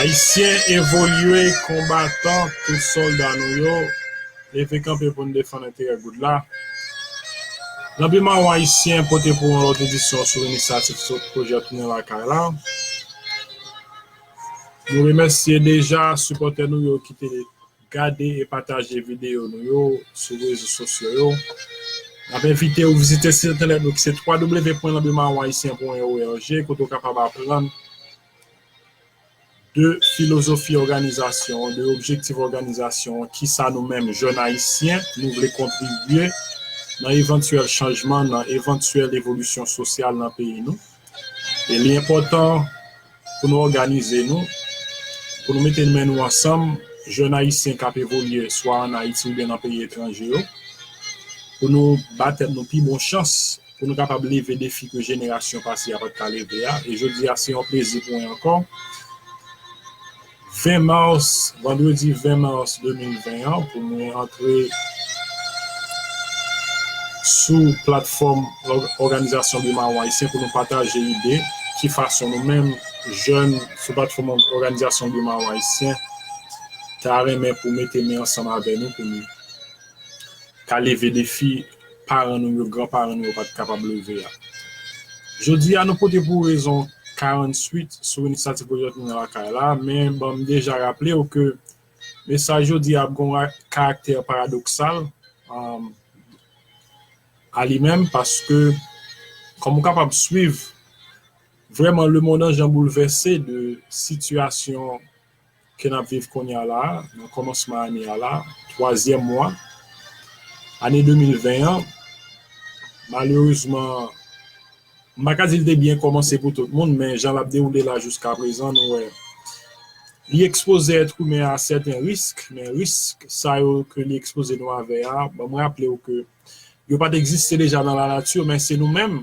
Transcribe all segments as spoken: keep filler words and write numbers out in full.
Ayisyen evolye, konbatan, tout sòlda nou yo, leve kanpe pou n defann enterè goud la. Lanbi Mawon Ayisyen pote pou yon lòt edisyon sou inisyativ sou pwojè Tounen Lakay la. Nou remèsye deja sipòtè nou yo ki te gade e pataje videyo nou yo sou rezo sosyo yo. N ap envite w vizite sit entènèt nou ki se w w w pwen lanbi mawon ayisyen pwen org, kote w kapab aprann de filozofi òganizasyon, de objektif òganizasyon, kisa nou menm, jèn ayisyen, nou vle kontribye nan evantyèl chanjman, nan evantyèl evolisyon sosyal nan peyi nou. E li enpòtan pou nou òganize nou, pou nou mete men nou ansanm, jèn ayisyen k ap evolye swa ann Ayiti oubyen nan peyi etranje yo, pou nou ba tèt nou pi bon chans, pou nou kapab leve defi ke jenerasyon pase a pa t ka leve a. E jodi a, se yon plezi pou mwen ankò. Ven mas, vandredi ven mas de mil ven an, pou mwen antre sou platfòm òg-, òganizasyon Lanbi Mawon Ayisyen pou nou pataje ide, ki fason nou menm, jèn, sou platfòm òganizasyon Lanbi Mawon Ayisyen, ta renmen pou mete men ansanm avè nou pou nou ka leve defi paran nou yo, granparan nou yo pa t kapab leve a. Jodi a, nou pote pou rezon karannwit sou inisyativ pwojè Tounen Lakay la, men ban m deja raple w ke mesaj jodi a ap gen yon karaktè paradoksal, um, a li menm, paske, kòm ou kapab swiv, vrèman, lemonn an jan boulvèse de sitiyasyon ke n ap viv kounye a la, nan kòmansman ane a la, twazyèm mwa, ane de mil ven an, malerezman, m pa ka di l te byen kòmanse pou tout moun, men jan l ap dewoule la jiska prezan, nou wè, li ekspoze èt imen a sèten risk, men risk sa yo ke li ekspoze nou avè a, ban m raple w ke yo pa t egziste deja nan lanati, men se nou menm,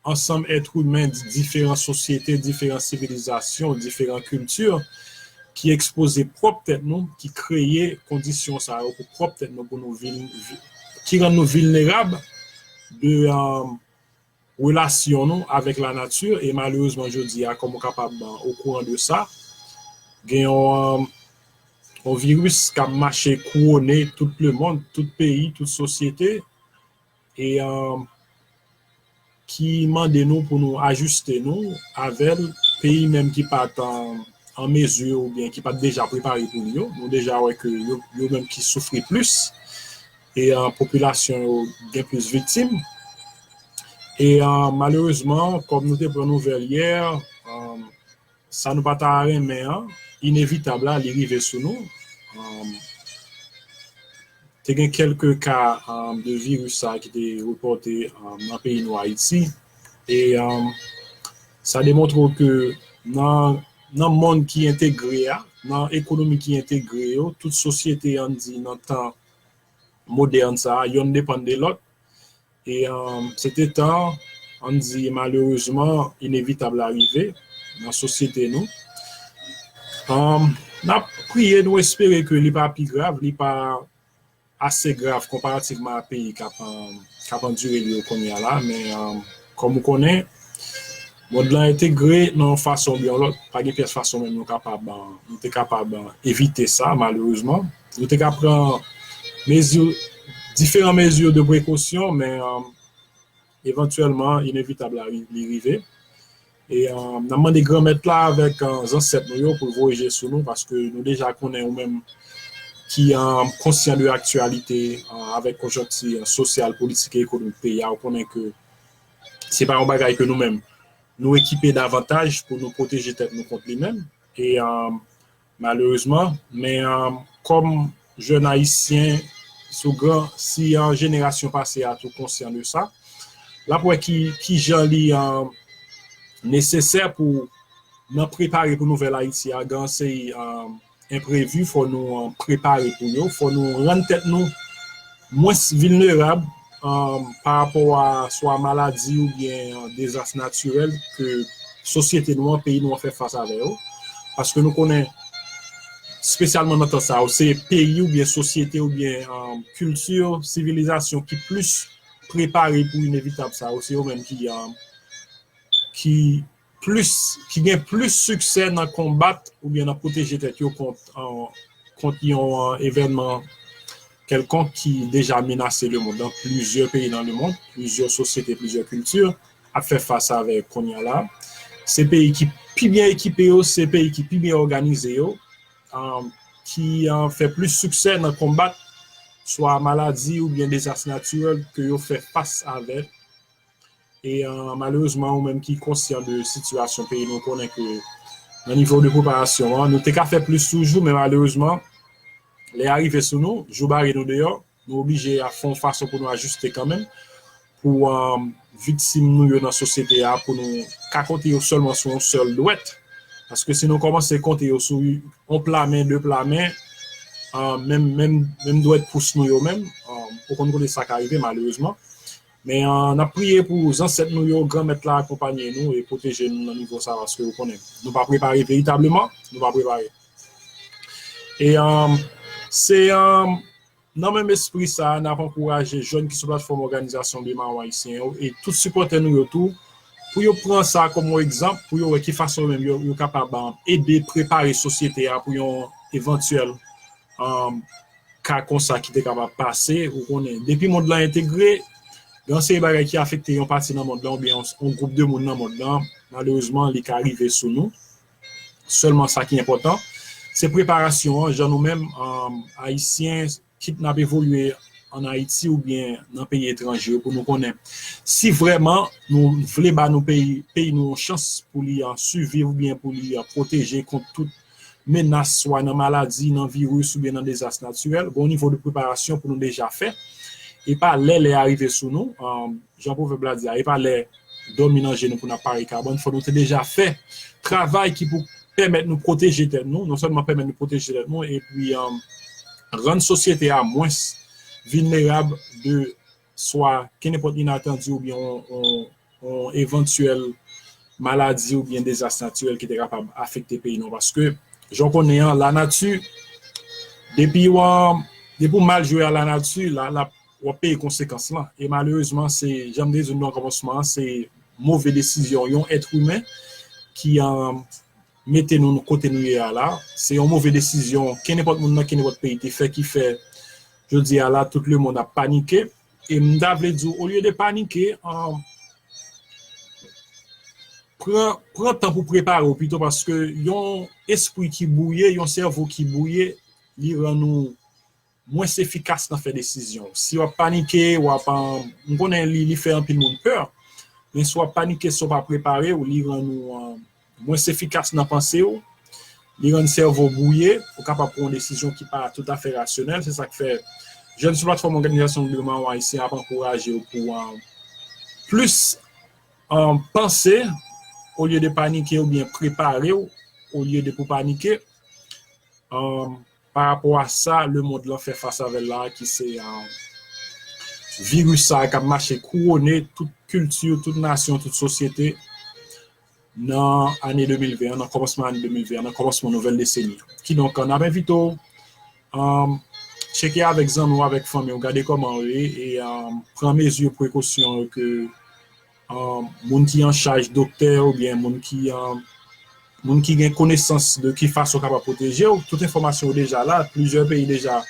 ansanm èt imen, di-, diferan sosyete, diferan sivilizasyon, diferan kilti, ki ekspoze pwòp tèt nou, ki kreye kondisyon sa yo pou pwòp tèt nou, pou nou vil-, vi-, ki rann nou vilnerab de, um, relasyon nou avèk lanati, e malerezman, jodi a, kòm ou kapab, uh, okouran de sa, gen yon, um, yon viris k ap mache kouwone tout lemonn, tout peyi, tout sosyete, e, um, ki mande nou pou nou ajiste nou avè l, peyi menm ki pa t an, an mezi oubyen ki pa t deja prepare pou li yo. Nou deja wè ke yo, yo menm ki soufri plis, e, uh, popilasyon yo gen plis viktim. E, uh, malerezman, kòm nou te pran nouvèl yè, um, sa nou pa ta renmen an, inevitab la, li rive sou nou. Um, te gen kèlke ka, um, de viris sa ki te repòte, um, nan peyi nou Ayiti. E, um, sa demontre w ke nan, nan monn ki entegre a, nan ekonomi ki entegre yo, tout sosyete, ann di, nan tan modèn sa a, yonn depann de lòt. E, um, se te tan, ann di, malerezman, inevitab la rive nan sosyete nou. Um, n ap priye, nou espere ke li pa pi grav, li pa ase grav konparativman a peyi k ap, um, k ap andire li yo kounye a la, men, um, kòm ou konnen, mond lan entegre nan yon fason oubyen yon lòt, pa gen pyès fason menm nou kapab, uh, nou te kapab, uh, evite sa, malerezman. Nou te ka pran mezi, diferan mezi de prekosyon, men, um, evantyèlman, inevitab la, li rive. E, um, n ap mande Granmèt la avèk, uh, zansèt nou yo pou l voye je sou nou, paske nou deja konnen ou menm ki, um, konsyan de aktyalite, uh, avèk konjonkti, uh, sosyal, politik e ekonomik peyi a, ou konnen ke se pa yon bagay ke nou menm nou ekipe davantaj pou nou pwoteje tèt nou kont li menm. E, um, malerezman, men, um, kòm jèn ayisyen, si w gran, si, uh, jenerasyon pase a tou konsyan de sa, l ap wè ki, ki jan li, um, nesesè pou nan prepare pou nouvèl Ayiti a, gen yon seri, um, enprevi, fò nou, um, prepare pou yo, fò nou rann tèt nou mwens vilnerab, um, pa rapò a swa maladi oubyen, um, dezas natirèl ke sosyete nou an, peyi nou an fè fas avè yo. Paske nou konnen, espesyalman nan tan sa yo, se peyi oubyen sosyete oubyen, um, kilti, sivilizasyon ki plis prepare pou inevitab sa yo, se yo menm ki, um, ki plis, ki gen plis siksè nan konbat oubyen nan pwoteje tèt yo kont, kont yon evènman kèlkonk ki deja menase lemonn nan plizyè peyi nan lemonn, plizyè sosyete, plizyè kilti ap fè fas avèk kounye a la. Se peyi ki pi byen ekipe yo, se peyi ki pi byen òganize yo, ki fè plis siksè nan konbat swa maladi oubyen dezas natirèl ke yo fè fas avèk. E malerezman, ou menm ki konsyan de sitiyasyon peyi nou, konnen ke nan nivo de preparasyon an, nou te ka fè plis toujou, men malerezman, lè a rive sou nou, jou bare nou deyò, nou oblije a fè yon fason pou nou ajiste kanmenm, pou viktim nou yo nan sosyete a, pou nou ka konte yo sèlman sou yon sèl dwèt. Paske si nou kòmanse konte yo sou yon pla men, de pla men, menm, menm, menm dwèt pous nou yo menm, ou konn kote sa ka rive, malerezman. Men n ap priye pou zansèt nou yo, Granmèt la akonpanye nou e pwoteje nou nan nivo sa, paske ou konnen, nou pa prepare veritableman, nou pa prepare. E se nan menm espri sa, n ap ankouraje jèn ki sou platfòm òganizasyon de Mawon Ayisyen yo e tout sipòtè nou yo tou, pou yo pran sa kòm yon egzanp, pou yo wè ki fason yo menm yo, yo kapab ede prepare sosyete a pou yon evantyèl ka konsa ki te kapab pase, ou konnen. Depi mond lan entegre, gen yon seri bagay ki afekte yon pati nan mond lan oubyen yon, yon gwoup de moun nan mond lan, malerezman, li ka rive sou nou. Sèlman sa ki enpòtan, se preparasyon an, jan nou menm, Ayisyen, kit n ap evolye ann Ayiti oubyen nan peyi etranje yo, pou nou konnen si vrèman nou vle ba nou peyi, peyi nou yon chans pou li siviv oubyen pou li pwoteje kont tout menas, swa nan maladi, nan viris oubyen nan dezas natirèl, gen yon nivo de preparasyon pou nou deja fè. E pa lè lè a rive sou nou, jan pwovèb la di a, e pa lè dòmi nan je nou pou n ap pare kabann, fò nou te deja fè travay ki pou pèmèt nou pwoteje tèt nou, non sèlman pèmèt nou pwoteje tèt nou, epi rann sosyete a mwens vilnerab de swa kenenpòt inatandi oubyen yon, yon, yon evantyèl maladi oubyen dezas natirèl ki te kapab afekte peyi nou. Paske, jan w konnen an, lanati, depi w, depi w mal jwe a lanati, la, la, w ap peye konsekans lan. E malerezman, se, jan m te di w nan kòmansman an, se move desizyon yon èt imen ki mete nou kote nou ye a la. Se yon move desizyon kenenpòt moun nan kenenpòt peyi te fè, ki fè jodi a la tout lemonn ap panike. E m ta vle di w, olye de panike, pran, pran tan pou prepare w pito, paske yon espri ki bwouye, yon sèvo ki bwouye, li rann ou mwens efikas nan fè desizyon. Si w ap panike, w ap, m konnen li, li fè anpil moun pè, men si w ap panike san w pa prepare w, li rann ou mwens efikas nan panse w, li rann sèvo w bwouye, ou kapab pran yon desizyon ki pa toutafè rasyonèl. Se sa k fè jèn sou platfòm òganizasyon de Mawon Ayisyen ap ankouraje w pou plis panse olye de panike oubyen prepare w olye de pou panike. Pa rapò a sa lemonn lan fè fas avè l la, ki se viris sa a k ap mache kouwone tout kilti, tout nasyon, tout sosyete nan ane de mil ven an, nan kòmansman ane de mil ven an, nan kòmansman nouvèl deseni. Kidonk, n ap envite w tcheke avèk zanmi w, avèk fanmi w, gade kòman yo ye, e pran mezi prekosyon yo ke moun ki an chaj, doktè oubyen moun ki, moun ki gen konesans de ki fason kapab pwoteje w. Tout enfòmasyon yo deja la, plizyè peyi deja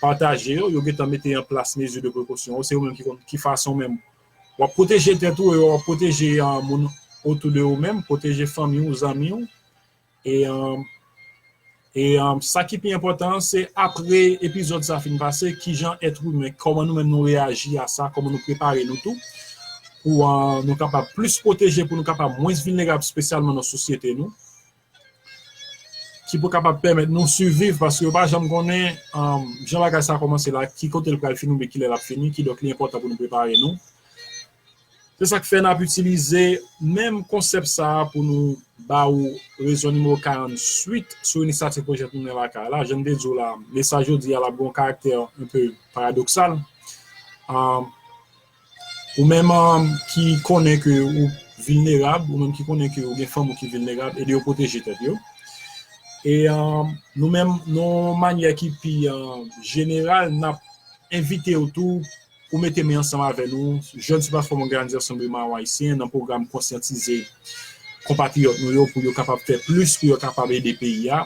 pataje yo, yo gentan mete an plas mezi de prekosyon yo. Se yo menm ki konn ki fason menm w ap pwoteje tèt ou e w ap pwoteje moun otou de ou menm, pwoteje fanmi w, zanmi w. E, e sa ki pi enpòtan an, se apre epizòd sa fin pase, kijan èt imen, kòman nou menm nou reyaji a sa, kòman nou prepare nou tou, pou nou kapab plis pwoteje, pou nou kapab mwens vilnerab, espesyalman nan sosyete nou, ki pou kapab pèmèt nou siviv, paske yo pa janm konnen jan bagay sa kòmanse la, ki kote l pral fini oubyen kilè l ap fini, kidonk li enpòtan pou nou prepare nou. Se sa k fè n ap itilize menm konsèp sa a pou nou ba ou rezon nimewo karannwit sou inisyativ pwojè Tounen Lakay la. Jan m te di w la, mesaj jodi a l ap gen yon karaktè enpe paradoksal. Ou menm ki konnen ke ou vilnerab, ou menm ki konnen ke ou gen fanmi w ki vilnerab, ede yo pwoteje tèt yo. E nou menm, nan yon manyè ki pi jeneral, n ap envite w tou pou mete men ansanm avè nou, jèn sou platfòm Òganizasyon de Mawon Ayisyen, nan pwogram Konsyantize konpatriyòt nou yo pou yo kapab fè plis, pou yo kapab ede peyi a.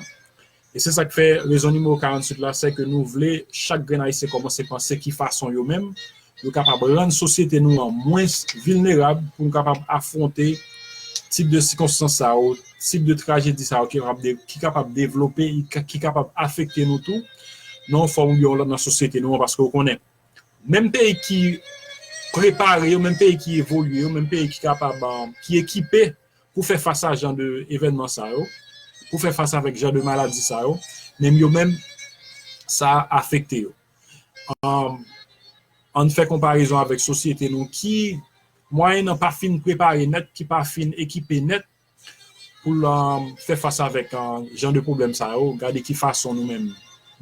E se sa k fè rezon nimewo karanntuit la, se ke nou vle chak grenn Ayisyen kòmanse panse ki fason yo menm, yo kapab rann sosyete nou an mwens vilnerab pou nou kapab afwonte tip de sikonstans sa yo, tip de trajedi sa yo ki kapab, de, ki kapab devlope, ki kapab afekte nou tou, nan yon fòm oubyen yon lòt nan sosyete nou an, paske w konnen, menm peyi ki prepare yo, menm peyi ki evolye yo, menm peyi ki kapab, um, ki ekipe pou fè fas a jan de evènman sa yo, pou fè fas avèk jan de maladi sa yo, menm yo menm, sa afekte yo. Um, ann fè konparezon avèk sosyete nou ki mwayennan pa fin prepare nèt, ki pa fin ekipe nèt pou l, um, fè fas avèk, uh, jan de pwoblèm sa yo. Gade ki fason nou menm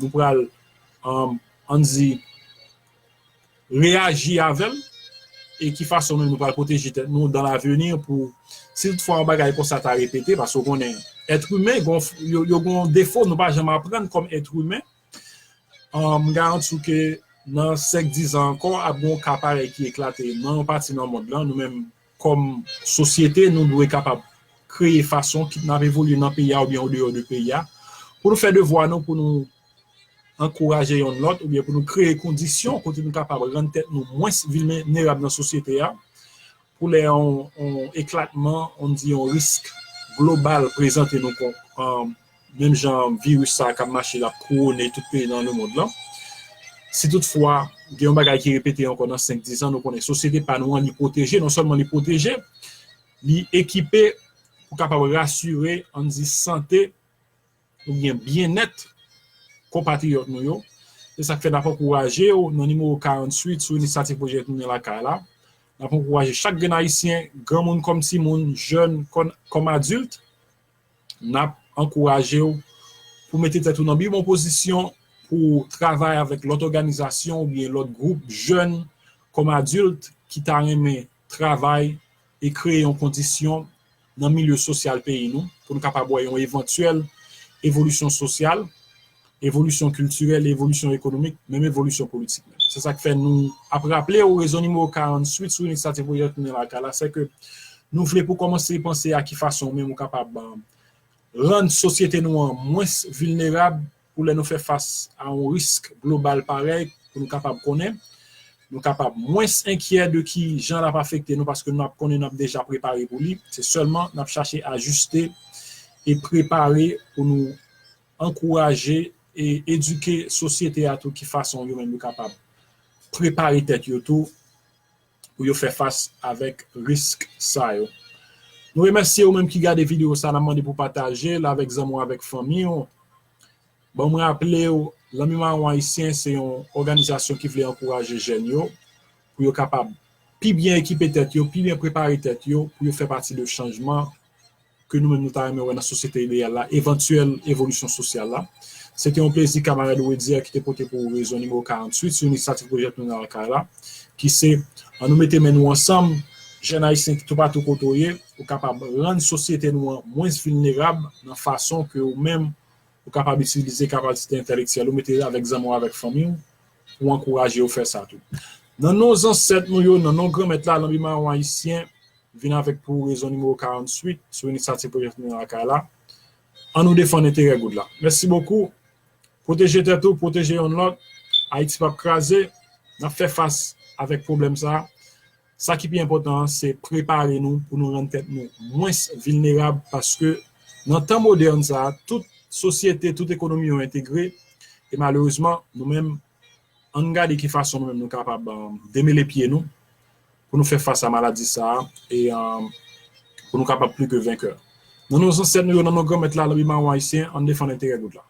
nou pral, um, ann di, reyaji avè l e ki fason nou, nou pral pwoteje tèt nou dan lavini pou si toutfwa yon bagay konsa ta repete, paske w konnen èt imen, gon, yo, yo gon defo nou pa janm aprann kòm èt imen. Um, m garanti w ke nan senk, diz an ankò, ap gen yon ka parèy ki eklate nan yon pati nan mond lan. Nou menm, kòm sosyete, nou dwe kapab kreye fason, kit n ap evolye nan peyi a oubyen andeyò de peyi a, pou nou fè devwa nou, pou nou ankouraje yonn lòt, oubyen pou nou kreye kondisyon kote nou kapab rann tèt nou mwens vilnerab nan sosyete a, pou lè yon, yon eklatman, ann di yon risk global prezante nou kon, um, menm jan viris sa k ap mache, l ap kouwone tout peyi nan lemonn lan. Si toutfwa gen yon bagay ki repete ankò nan senk, diz an, nou konnen sosyete pa nou an, li pwoteje, non sèlman li pwoteje, li ekipe pou kapab rasire, ann di, sante oubyen byennèt konpatriyòt nou yo. Se sa k fè n ap ankouraje w nan nimewo karanntuit sou inisyativ Pwojè Tounen Lakay la. N ap ankouraje chak grenn Ayisyen, granmoun kòm timoun, jèn kòm, kòm adilt, n ap ankouraje w pou mete tèt ou nan pi bon pozisyon pou travay avèk lòt òganizasyon oubyen lòt gwoup jèn kòm adilt ki ta renmen travay e kreye yon kondisyon nan milye sosyal peyi nou pou nou kapab wè yon evantyèl evolisyon sosyal, evolisyon kiltirèl, evolisyon ekonomik, menm evolisyon politik menm. Se sa k fè nou ap raple w rezon nimewo karanntuit sou inisyativ Pwojè Tounen Lakay la, se ke nou vle pou kòmanse panse a ki fason ou menm ou kapab, um, rann sosyete nou an mwens vilnerab pou lè nou fè fas a yon risk global parèy, pou nou kapab konnen, nou kapab mwens enkyè de ki jan l ap afekte nou, paske nou ap konnen n ap deja prepare pou li. Se sèlman n ap chache ajiste e prepare pou nou ankouraje e edike sosyete a tou ki fason yo menm yo kapab prepare tèt yo tou pou yo fè fas avèk risk sa yo. Nou remèsye ou menm ki gade videyo sa, n ap mande pou pataje l avèk zanmi w, avèk fanmi w. Ban m raple w, Lanbi Mawon Ayisyen se yon òganizasyon ki vle ankouraje jèn yo pou yo kapab pi byen ekipe tèt yo, pi byen prepare tèt yo pou yo fè pati de chanjman ke nou menm nou ta renmen wè nan sosyete ideyal la, evantyèl evolisyon sosyal la. Se te yon plezi, kamarad Wedier ki te pote pou ou rezon nimewo karanntuit sou inisyativ Pwojè Tounen Lakay la, ki se, ann nou mete men nou ansanm, jèn Ayisyen ki toupatou kote w ye, ou kapab rann sosyete nou an mwens vilnerab nan fason ke ou menm ou kapab itilize kapasite entèlektyèl ou, mete avèk zanmi w, avèk fanmi w, pou ankouraje yo fè sa tou. Nan non zansèt nou yo, nan non Granmèt la, Lanbi Mawon Ayisyen vin avèk pou ou rezon nimewo karanntuit sou inisyativ Pwojè Tounen Lakay la. Ann nou defann enterè goud la. Mèsi bokou. Pwoteje tèt ou, pwoteje yonn lòt. Ayiti p ap kraze. N ap fè fas avèk pwoblèm sa a. Sa ki pi enpòtan an, se prepare nou pou nou rann tèt nou mwens vilnerab, paske nan tan modèn sa a, tout sosyete, tout ekonomi yo entegre, e malerezman, nou menm, ann gade ki fason nou menm nou kapab, um, demele pye nou pou nou fè fas a maladi sa a, e, um, pou nou kapab pli ke venkè. Nan non zansèt nou yo, nan non Granmèt la, Lanbi Mawon Ayisyen, ann defann enterè goud la.